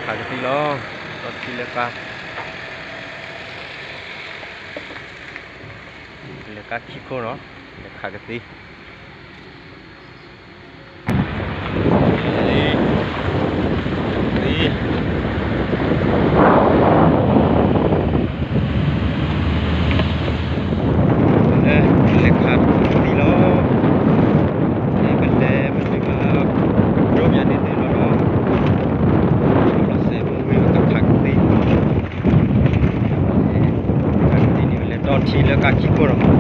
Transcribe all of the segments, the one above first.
ခးကသံၣ်လီၤ, ဒီးထံလၢကါ, လဲၤကါခံခိၣ်နီၤ, လဲၤခးကသံၣ် လဲၤခးကသံၣ်လီၤ, လဲၤပလဲၤပလဲၤကလၢ ဒိပယၤန့ၣ်သ့ၣ်လီၤလီၤ, လီၤစဲးမူဝံၤကခးကသံၣ်, ခးကသံၣ်န့ၣ် လဲၤဒီထံလၢကါခံခိၣ်လီၤ.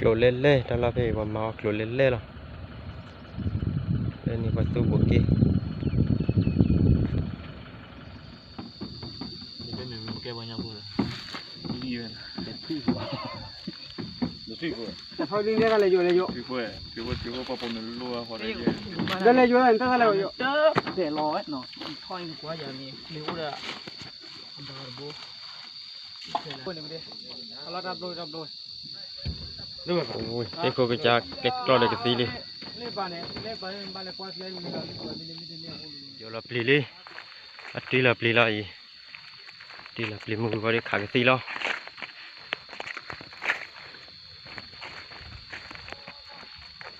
ကျိၤလဲၢ်လဲၢ် တၢ်လီၢ်ဖဲအံၤ ပှၤမၤအီၣ်ကျိၤလဲၢ်လဲၢ်လီၤ. ဖဲန့ၣ်ပှၤသူဘိးက့ၣ် တဖဲန့ၣ်မ့ၢ်ကဲပှၤညါဖိဒီး တဖဲန့ၣ် တၢ်လဲၤယိာ်လဲၤယိာ် တၢ်လဲၤယိာ် တၢ်လဲၤယိာ် တၢ်လဲၤယိာ် တၢ်လဲၤယိာ် ထီၣ်အံၤကွၢ်ယၤန့ၣ် မ့ၢ်အိၣ်ဒီး တဘိ တၢ်ဘိ ဟ့ၣ်ခိၣ်ကစၢ်ကျဲကျီၢ်ဒီးကသံလံ. ယိာ်လီၤပျံၤလံ, အတံၢ်လီၤ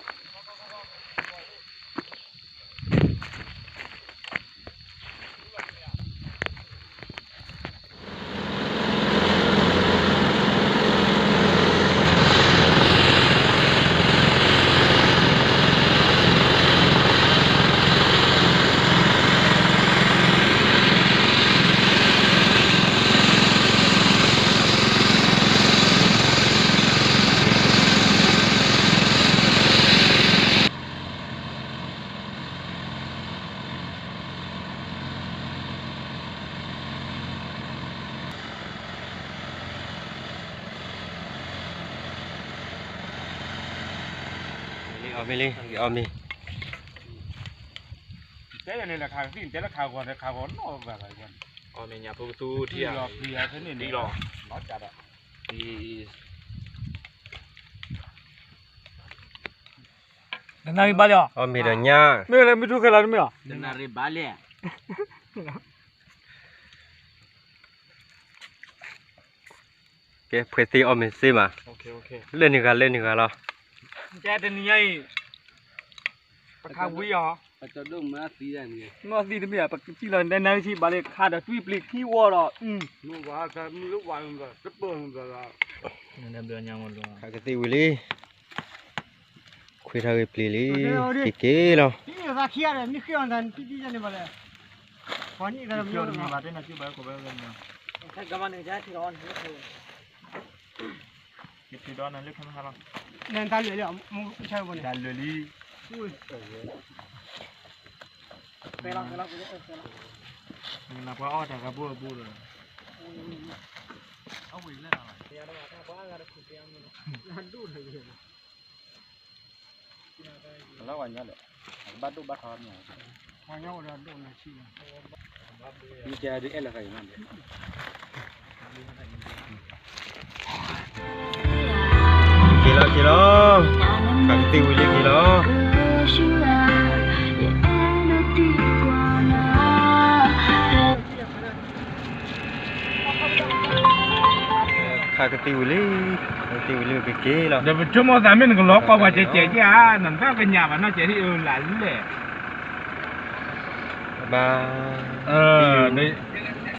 ပျံၤလီၤအံၤ, တံၢ်လီၤပျံၤမုၢ်ဂီၤဒီးခးကသံလီၤ. အီၣ်မ့ၤလံ အီၣ်မ့ၤ, တဲယၤန့ၣ်လၢခးကသံၣ် တဲလၢခးဂီၤန့ၣ်ခးဂီၤနီၣ်ဘၣ်ဘၣ်ယၤန့ၣ်, အီၣ်မ့ၤညၣ်ဖိကသူထံၣ်ယၤ, ပျံၤယၤဖဲန့ၣ်န့ၣ်လီၤ, နီၣ်ကးဒီး တနၣ်ရံၣ်ဘၣ်လံ, အီၣ်မ့ၤဒီးညၣ်, မ့ၢ်လၢမ့ၢ်ထူခဲလၢာ်တမ့ၢ်လီၤ, တနၣ်ရံၣ်ဘၣ်လံ. ကဲ ဖှဲးသ့အီၣ်မ့ၤသ့မး, လၢန့ၣ်ဂၤလၢန့ၣ်ဂၤလီၤ, ကဲတနံၤညါအံၤ ပခးဝံၤအီၤ, မ့ၢ်အီၣ်သံတမ့ၢ် ပကစံၣ်လီၤ နနၣ်ရံၣ်ထံဘၣ်လံ ခးဒီးတွံၢ်ပျံၤခံဝီဒီး, ခးကသံၣ်ဝံၤလံ, ခွံထီၣ်ဂ့ၤပျံၤလံ, က့ၤက့ၤလီၤ. ယထုးဒီးနၤလၢခဲမဟါလီၤ, တၢ်လွဲၢ်လံ, တၢ်လွဲၢ်လံ, နပှၤအီၣ်တၢ်ဂၤဘိအဘိဒီး, အဝဲလဲၣ်, လၢဝဲညါလဲၣ်, ဘၣ်ဒိၣ်ဘၣ်ထီမ့ၢ်, ဝဲညါအိၣ်ဒီးဒိၣ်နၤဆံၣ်, မ့ၢ်ကဲဒုးအဲၣ်လၢဃာ်အံၤမး, က့ၤလီၤက့ၤလီၤ, ခးကသံၣ်ဝံၤလံက့ၤလီၤ. ခးကသံၣ်ဝံၤလံ, ခးကသံၣ်ဝံၤလံက့ၤက့ၤလီၤ. ဒီးပဆိကမိၣ်သးမ့ၢ်နကလီၤကီၢ်ပှၤကဲကဲက့ၤဧါ, နတၢ်ကညးဘၣ်နီၢ်ကဲးဟံၣ်အၢလၢ်လဲၣ်, ဘၣ်, ဒီး